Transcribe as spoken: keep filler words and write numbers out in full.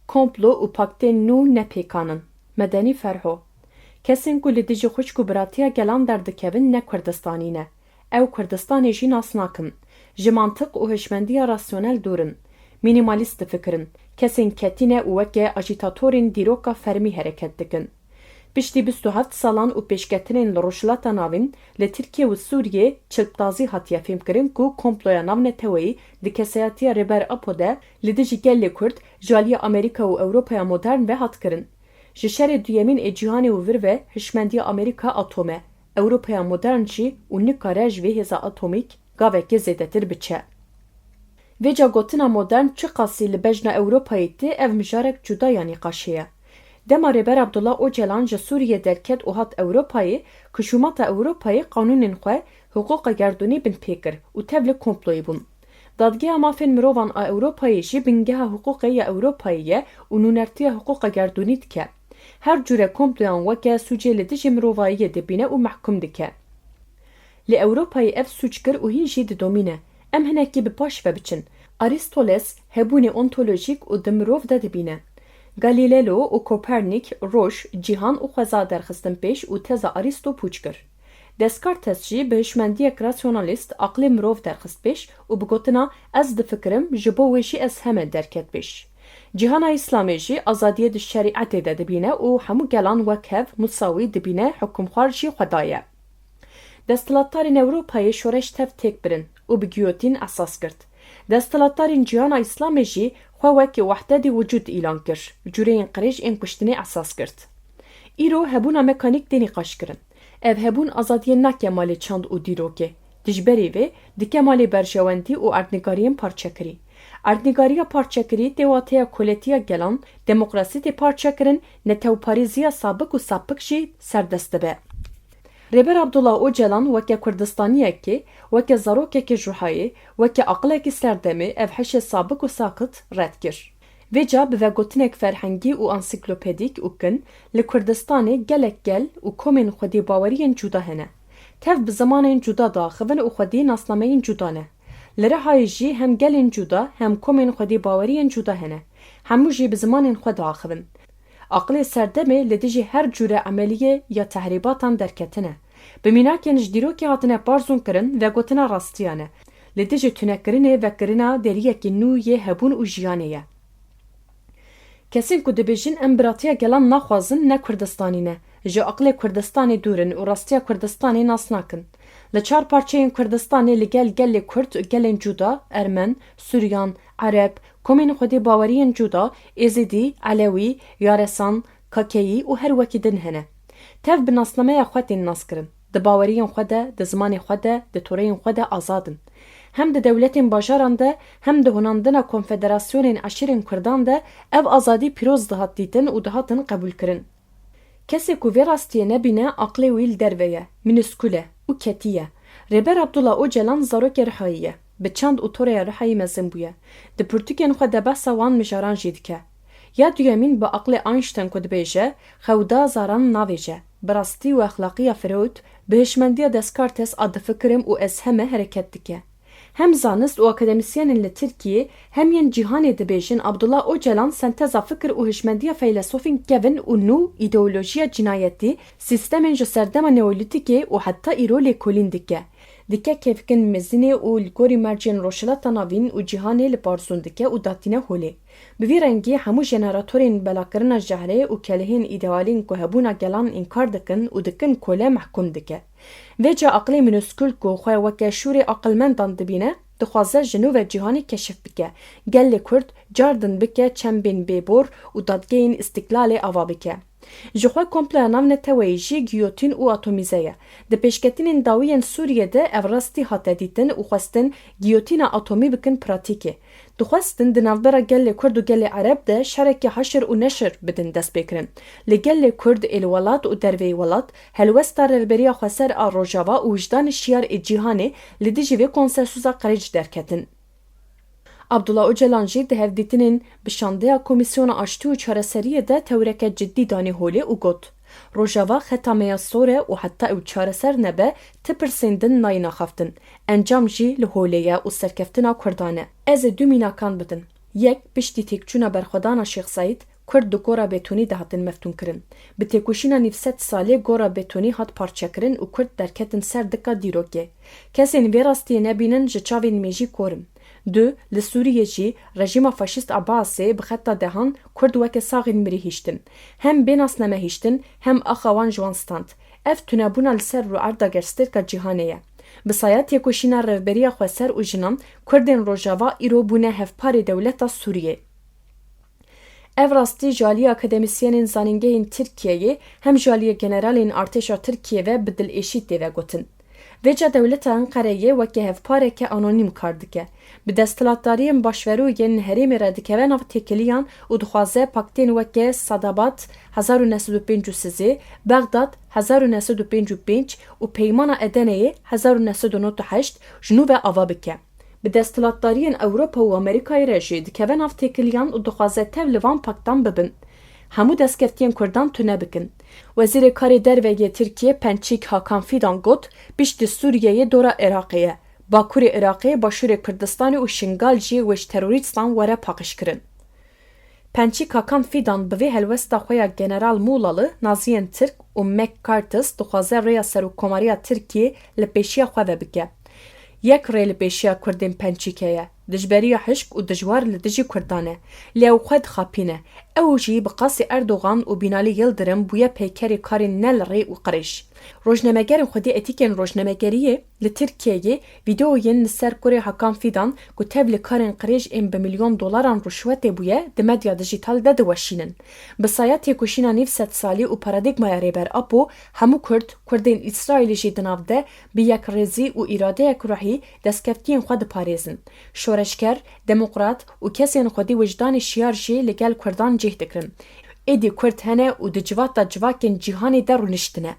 Komplo û paktên nû ne pêkan in. Medenî Ferho. Kesên ku li dijî xwişk û biratiya gelan derdikevin ne Kurdistanî ne. Ew Kurdistanê jî nas nakin. Ji mantiq û hişmendiya rasyonel dûr in. Mînîmalîst difikirin. Kesên ketî ne û weke ajîtatorên dîroka fermî hereket dikin. Piştî bîst û heft salan û pêşketinên li Rojhilata Navîn, li Tirkiye û Sûriyê çilptazî hatiye fêmkirin ku komploya navneteweyî di kesayetiya Rêber Apo de li dijî gelê Kurd ji aliyê Amerîka û Ewropaya modern ve hat kirin. Ji şerê duyemîn ê cîhanê û vir ve hişmendiya Amerîka atom e, Ewropaya modern jî û nikare ji vê hêza atomîk gavekê zêdetir biçe. Vêca gotina modern çiqasî li bejna Ewropayê tê, ev mijarek cuda ya nîqaşê ye. Dema Rêber Abdullah Ocalan ji Sûriyê derket û hat Ewropayê, kişûmata Ewropayê qanûnên xwe, hiqûqa gerdûnî binpê kir û tevli komployê bûn. Dadgeha Mafên Mirovan a Ewropayê jî bingeha hiqûqê ya Ewropayê ye û nûnertiya hiqûqa gerdûnî dike. Her cûre komployan weke sûcê li dijî mirovayiyê dibîne û mehkûm dike. Li Ewropayê ev sûc kir û hîn jî didomîne. Em hinekî bi paş ve biçin. Aristoteles hebûnê ontolojîk û di mirov de dibîne. Galileo û Kopernik roj, cîhan û xweza derxistin pêş û teza Aristo pûç kir. Descartes jî bi hişmendiyek rasyonalîst aqlê mirov derxist pêş û bi gotina ez difikirim, ji bo wê jî ez heme derket pêş. Cîhana Îslamê jî azadiyê di şerîetê de dibîne û hemû gelan wek hev, musawî dibîne, hukimxwar jî xweda ye. Desthilatdarên Ewropayê şoreş tev têk birin û bi giyotîn esas girt. Desthilatdarên cîhana Îslamê jî xwe wek wehdetî wicûd îlan kir, cûreyên qirêj ên kuştinê esas girt. Îro hebûna mekanîk tê nîqaşkirin. Ev hebûn azadiyê nake malê çand û dîrokê. Dijberî vê dike malê berjewendî û erdnîgariyên parçekirî. Erdnîgariya parçekirî tê wateya koletiya gelan, demokrasî tê parçekirin, netewparêziya sabik û sapik jî serdest dibe. Rêber Abdullah Ocalan weke Kurdistaniyekê, weke zarokekê ji Rihayê, weke aqilekî serdemê ev hişê sabik û sakit red kir. Vêca bi vegotinek ferhengî û ansîklopedîk û kin, li Kurdistanê gelek gel û komên xwedî baweriyên cuda hene. Tev bi zimanên cuda diaxivin û xwedî nasnameyên cuda ne. Li Rihayê jî hem gelên cuda hem komên xwedî baweriyên cuda hene. Hemû jî bi zimanên xwe diaxivin. Aqilê serdemê li dijî her cûre emeliyê ya tehrîbatan derketine. Bi mînakên ji dîrokê hatine parzûn kirin, vegotina rastiyan e. Li dijî tunekirinê vekirina deriyekî nû yê hebûn û jiyanê ye. Kesên ku dibêjin em biratiya gelan naxwazin ne Kurdistanî ne, ji aqilê Kurdistanê dûr in û rastiya Kurdistanê nas nakin. Li çar parçeyên Kurdistanê li gel gelê Kurd, gelên cuda, Ermen, Suryan, Ereb, komên xwedî baweriyên cuda, Êzidî, Elewî, Yaresan, Kakeyî û her wekî din hene. Tev bi nasnameya xwe tên naskirin. Di baweriyên xwe de, di zimanê xwe de, di toreyên xwe de azad in. Hem di dewletên bajaran de, hem di hunandina konfederasyonên eşîrên kurdan de ev azadî pîroz dihat dîtin û dihatin qebûlkirin. Kesê ku vê rastiyê nebîne, aqlê wî li derve ye, mînîskûl e û ketî ye. Rêber Abdullah Ocalan zarokê Rihayî ye. Bi çand û toreya Rihayî mezin bûye. Di pirtûkên xwe de behsa wan mijaran jî dike. Ya duyemîn bi aqlê Einstein ku dibêje, xew da zaran navêje. Bi rastî û exlaqiya Freud, bi hişmendiya Descartes a difikirim û ez heme hereket dike. Hem zanist û akademîsyenên li Tirkiyê hem yên cîhanê dibêjin Abdullah Ocalan senteza fikir û hişmendiya feylesofên kevin û nû, îdeolojiya cînayetî, sîstemên ji serdema neolîtîkê û heta îro lêkolîn dike. Dike kevkin mezinê û li gorî mercên Rojhilata Navîn û cîhanê liparzûn dike û datîne holê. Bi vî rengî hemû jeneratorên belakirina jehrê û kelihên îdealên ku hebûna gelan înkar dikin û dikin kole mehkûm dike. Vêca aqilê mînîskûl ku xwe weke şûrê aqilmendan dibîne, dixwaze ji nû ve cîhanê keşif bike, gelê Kurd cardin bike çembên bêbor û dadgehên îstîklalê ava bike. Ji xwe komploya navneteweyî jî giyotîn û atomîze ye. Di pêşketinên dawî yên Sûriyê de ev rastî hate dîtin û xwestin giyotîna atomî bikin pratîkê. Dixwestin di navbera gelê Kurd û gelê Ereb de şerekî heşir û neşir bidin destpêkirin. Li gelê Kurd ê li welat û derveyî welat, helwesta Rêveberiya Xweser a Rojava û wijdanê şiyar ê cîhanê li dijî vê konsensusa qirêj derketin. Abdullah Ocalan jî di hevdîtinên bi şandeya Komîsyona Aştî û Çareseriyê de tewreke cidî danî holê û got, Rojava xeta me ya sor e û heta ew çareser nebe, ti pirsên din nayîn axaftin. Encam jî li holê ye û serkeftina Kurdan e. Ez ê du mînakan bidim. Yek, piştî têkçûna berxwedana Şêx Seîd, Kurd di gora betonî de hatin meftûnkirin. Bi têkoşîna nîvsed salê gora betonî hat parçekirin û Kurd derketin ser dika dîrokê. Kesên vê rastiyê nebînin ji çavên mêjî kor in. Du, li Sûriyê jî rejîma faşîst a Baasê bi xeta dehan Kurd weke saxên mirî hiştin. Hem bê nasname hiştin, hem axa wan ji wan stand. Ev tunebûna li ser rûerda gerstêrka cîhanê ye. Bi saya têkoşîna Rêveberiya Xweser û Jinan, Kurdên Rojava îro bûne hevparê dewleta Sûriyê. Ev rastî ji aliyê akademîsyenên zanîngehên Tirkiyeyê hem ji aliyê generalên artêşa Tirkiyê ve bi dilêşî tê vegotin. Vêca dewleta Enqereyê weke hevpareke anonîm kar dike. Bi desthilatdariyên başverû yên herêmê re dikeve nav têkiliyan û dixwaze paktên weke Sadabat hezar û neh sed û pêncî û sê, Bexdad hezar û neh sed û pêncî û pênc û Peymana Edeneyê hezar û neh sed û nod û heşt ji nû ve ava bike. Bi desthilatdariyên Ewropa û Amerîkayê re jî dikeve nav têkiliyan û dixwaze tev li van paktan bibin. Hemû destkeftiyên Kurdan tune bikin. Wezîrê Karê Derve yê Tirkiyê Pençik Hakan Fidan got, piştî Sûriyeyê dora Iraqê ye. Bakurê Iraqê, Başûrê Kurdistanê û Şingal jî wê ji terorîstan were paqijkirin. Pençik Hakan Fidan bi vê helwesta xwe ya General Muğlalı, Naziyên Tirk û Mac Curtis dixwaze rêya serokkomariya Tirkiyê li pêşiya xwe ve bike. Yek rê li pêşiya Kurdên Pençîk heye, dijberiya hişk û dijwar li dijî Kurdan e, lê ew xwe dixapîne. Ew jî bi qasî Erdogan û Binalî Yildirim bûye peykerê karên ne li rê û qirêj. Rojnamegerên xwedî etîkên rojnamegeriyê li Tirkiyeyê vîdeoyên li ser kurê Hakan Fidan ku tev li karên qirêj ên bi milyon dolaran ruşwetê bûye, di medya dijîtal de diweşînin. Bi saya têkoşîna nîv sed salî û paradîgmaya Rêber Apo, hemû Kurd, Kurdên Îsraîlî jî di nav de bi yekrêzî û îradeyek ruhî destkeftiyên xwe diparêzin. Şoreşger, demokrat û kesên xwedî wijdanê şiyar jî li gel Kurdan cih digirin. Êdî Kurd hene û di civata civakên cîhanê de rûniştine.